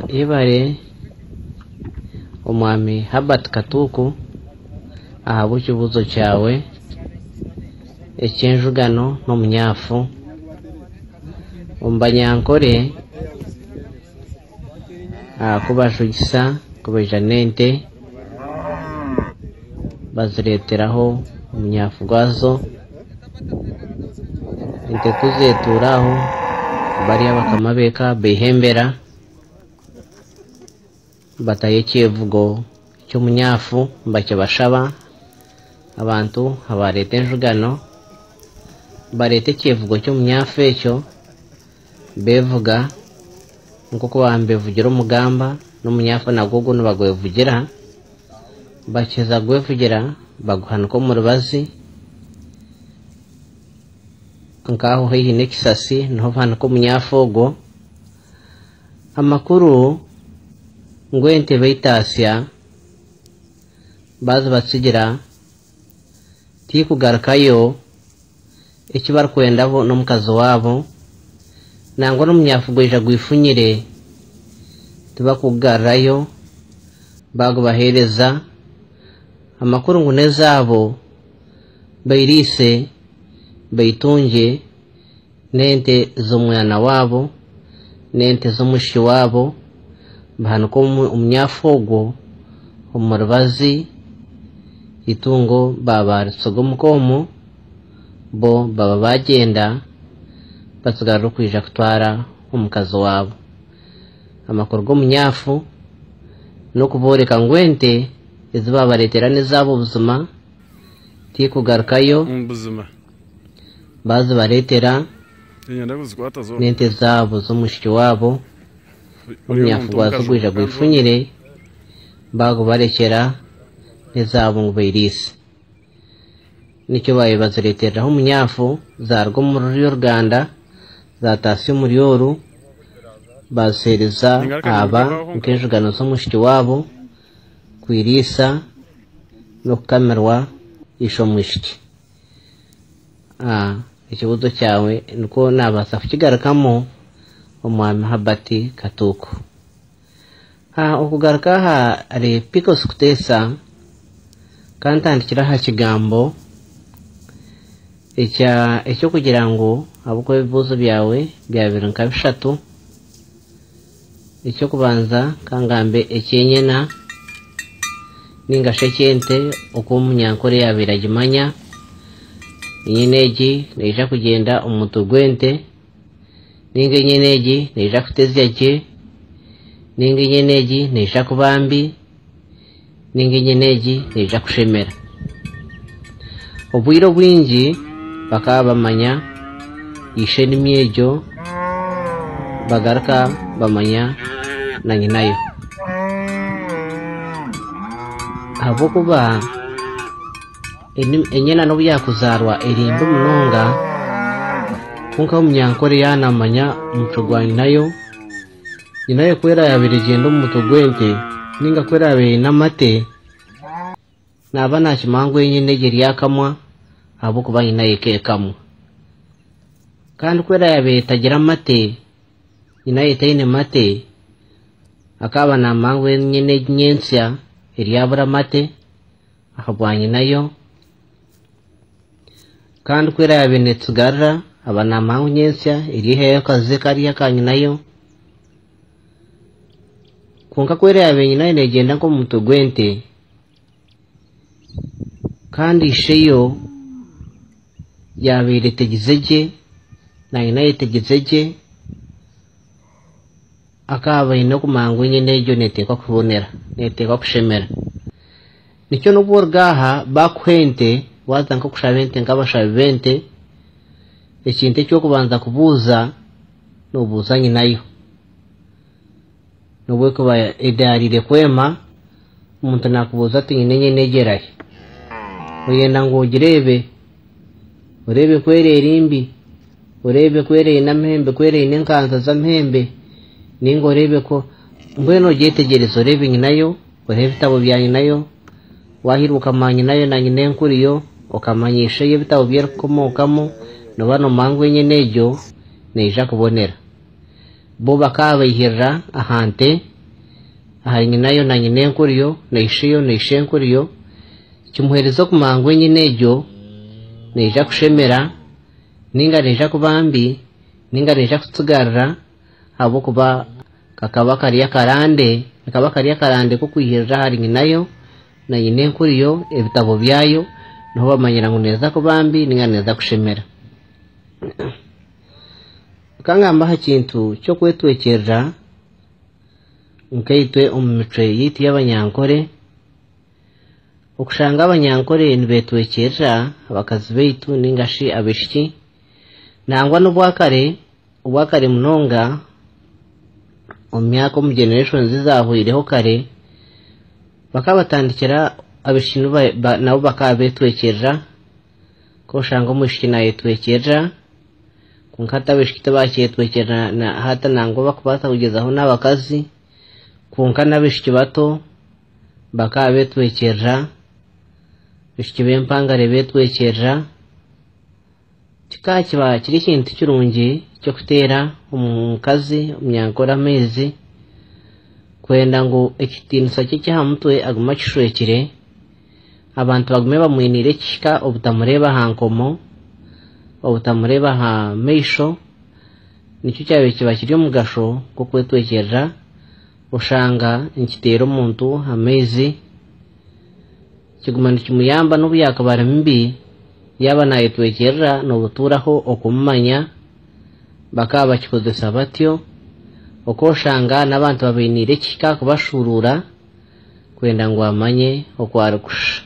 Yebare Omwami Herbert Katuuku ahabw'ekibuuzo kyawe eky'enjugano n'omunyaafu. Omu Banyankore ku bajugisa ku baija n'ente bazireeteraho omunyaafu gwazo. Ente ku zeetuura aho bariya abakama b'eka baiha embera batayo ekyevugo ky'omunyaafu nibakibashaba. Abantu abareeta enjugano bareeta ekyevugo ky'omunyaafu ekyo beevuga nk'oku baaba nibeevugira omugamba n'omunyaafu nagwo ogwo nibagwevugira. Bakiheza kugwevugira baguhanika omu rubazi. Nk'aho haihi n'ekisasi niho bahanika omunyaafu ogwo. Amakuru ngu ente baitaasya baazibatsigira tikugarukayo, eki barikwenda bo n'omukazi waabo, nangwa n'omunyaafu gwaija gwifunyire tibakugugarurayo baagubaheereza. Amakuru ngu n'ezaabo bairiise baitungye n'ente z'omwana waabo n'ente z'omwishiki waabo, bahanika omunyaafu ogwo omu rubazi, eitungo baaba baaritsiga omuka omwo, bo baba baagyenda batsigarira okwija kutwara omukazi waabo. Amakuru g'omunyaafu n'okubooreka ngu ente ezi baabareetera n'ezaabo buzima, tikugarukayo. Buzima. Baazibareetera Niinyenda kuzikwata zoona. n'ente zaabo z'omwishiki waabo, Ori omunyafu omuntu gwazo omukazi gwija kandi gwifunyire, baagubarekyera n'ezaabo ngu bairiise. Nikyo baabaire bazireetereraho omunyafu, zaaruga omu ruriya oruganda zaataasya omuri oru, baaziheereza Ningaruka aba ninkabaho nka nk'enjugano z'omwishiki waabo kwiriisa n'okukamirwa ishe omwishiki. Ekibuuzo kyawe nikwo naabaasa kukigarukamu Omwami Herbert Katuuku. Okugaruka ahari Picos Kuteesa, ka ntandikire aha kigambo eky'okugira ngu ahabw'okuba ebibuuzo byawe byaba biri nka bishatu, Eky'okubanza ka ngambe eky'enyena ninga shi eky'ente oku omunyankore yaabaire agimanya, enyena egi neija kugyenda omu mutwe gw'ente ninga enyena egi neija kutezya gye ninga enyena egi neija kuba mbi ninga enyena egi neija kushemera. Obwire obwingi bakaba bamanya ishe enimi egyo bagaruka bamanya na nyinayo. Ahabw'okuba enyena n'obu yaakuzaarwa eri mbi munonga, kwonka omunyankore yaaba naamanya omucwe gwa nyinayo, nyinayo ku eraabe erikugyenda omu mutwe gw'ente nainga ku eraabe eine amate, Naaba naakimanya ngu enyena egyo eryakamwa ahabw'okuba nyinayo ekeekamwa. Kandi ku eraabe etagira mate, nyinayo etaine mate, akaaba naamanya ngu enyena egi nyentsya eryabura amate ahabwa nyinayo. Kandi ku eraabe neetsigarira, aba naamanya ngu nyentsya eryaihayo akaze kariya aka nyinayo. Kwonka ku eraabe nyinayo neegyenda nk'omu mutwe gw'ente, Kandi isheyo yaabaire etegize gye, na nyina ayetegize gye, akaba aine okumanya ngu enyena egyo neeteekwa kubonera, neeteekwa kushemera. Nikyo n'obu oruga aha baakuha ente, waaza nk'okushaba ente nk'abashabi b'ente, ekintu eki orikubanza kubuuza, noobuuza nyinayo. N'obu erikuba edaariire kwema, omuntu naakubuuza ati nyine enyena egi erahi? Oyenda ngu ogireebe, oreebe ku eri eri mbi, oreebe ku eri eine amahembe, ku eri eine enkanza z'amahembe, nainga oreebe ku mbwenu ogyetegyereze oreebe nyinayo, oreebe ebitabo bya nyinayo, waahirwa okamanya nyinayo na nyinenkuriyo, okamanya isheyo ebitabo bi erikukomookamu, nooba noomanya ngu enyena egyo neija kubonera. Bo bakaabaihirira aha nte, ahari nyinayo na nyinenkuriyo na isheyo na ishenkuriyo, kimuheereza okumanya ngu enyina egyo neija kushemera, nainga neija kuba mbi, nainga neija kutsigarira, ahabw'okuba kakaba kari akarande, kakaba kari akarande k'okwihirira ahari nyinayo na nyinenkuriyo, ebitabo byayo, niho bamanyira ngu neeza kuba mbi nainga neeza kushemera. Nkangamba aha kintu ky'okwetwekyerera nkaitwe omu micwe yaitu y'Abanyankore, okushanga Abanyankore nibetwekyerera abakazi baitu nainga shi abaishiki, nangwa n'obwakare, obwakare munonga omu myaka omu generations ezaahweireho kare, bakaba batandikira abaishiki nabo bakaba betwekyerera. Ku oshanga omwishiki naayetwekyerera, kwonka hati abaishiki tibakyetwekyerera na hati nangwa bakubaasa kugyezaho n'abakazi, kwonka n'abaishiki bato bakaba beetwekyerera, abaishiki b'empangare beetwekyerera, kikaba kiba kiri ekintu kirungi ky'okuteera omukazi omunyankore amaizi kwenda ngu ekitiinisa kye eky'aha mutwe agume akishwekire. Abantu bagume bamwiniire ekihika obutamureeba aha nkomo, obutamureeba aha maisho, nikyo kyabaire kiba kiri omugasho gw'okwetwekyerera, oshanga nikiteera omuntu amaizi, kiguma nikimuyamba n'obu yaakuba ari mubi, yaaba naayetwekyerera noobutuuraho okumumanya, bakaba bakikozesa batyo, okwoshanga n'abantu babainiire ekihika kubashuuruura. Kwenda ngu amanye oku arikushusha.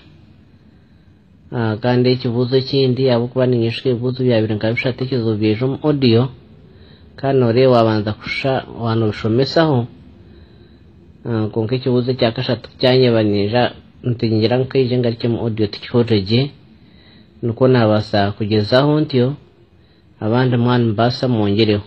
Kandi ekibuuzo ekindi ahabw'okuba niinyeshuka ebibuuzo byabaire nka bishatu ekizibu byaija omu audio, kandi nooreeba waabanza kushusha waaba noobishomesaho, kwonka ekibuuzo ekya kashatu ku kyanyeba niinyija ntingira nkaija ngarukye omu audio tukihurire gye, nikwo naabaasa kugyezaho ntyo, abandi mwaba nimubaasa mwongyereho.